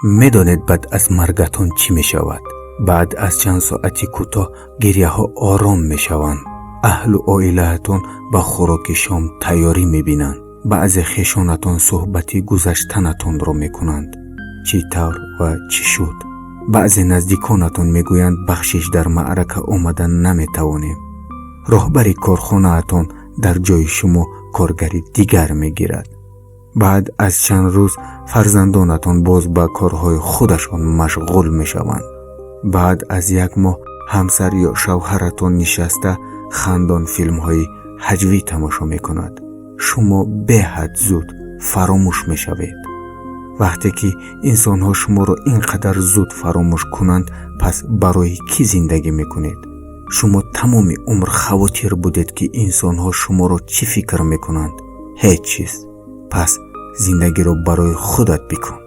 Медонед, баъд аз маргатон чӣ мешавад? Баъд аз чанд соати кӯтоҳ гиряҳо ором мешаванд. Аҳлу оилаатон ба хӯроки шом тайёрӣ мебинанд. Баъзе хешонатон суҳбати гузаштанатонро мекунанд, чӣ тавр ва чӣ шуд. Баъзе наздиконатон мегӯянд: «Бахшиш, дар маърака омада наметавонем». Роҳбари корхонаатон дар ҷои шумо коргари дигар мегирад. Баъд аз чанд рӯз фарзандонатон боз ба корҳои худашон машғул мешаванд. Баъд аз як моҳ ҳамсар ё шавҳаратон нишаста хандон филмҳои ҳаҷвӣ тамошо мекунад. Шумо беҳад зуд фаромӯш мешавед. Вақте ки инсонҳо шуморо ин қадар зуд фаромӯш кунанд, пас барои кӣ зиндагӣ мекунед? Шумо тамоми умр хавотир будед, ки инсонҳо шуморо чӣ фикр мекунанд. Ҳеҷ чиз. Пас зиндагиро барои худат бикун.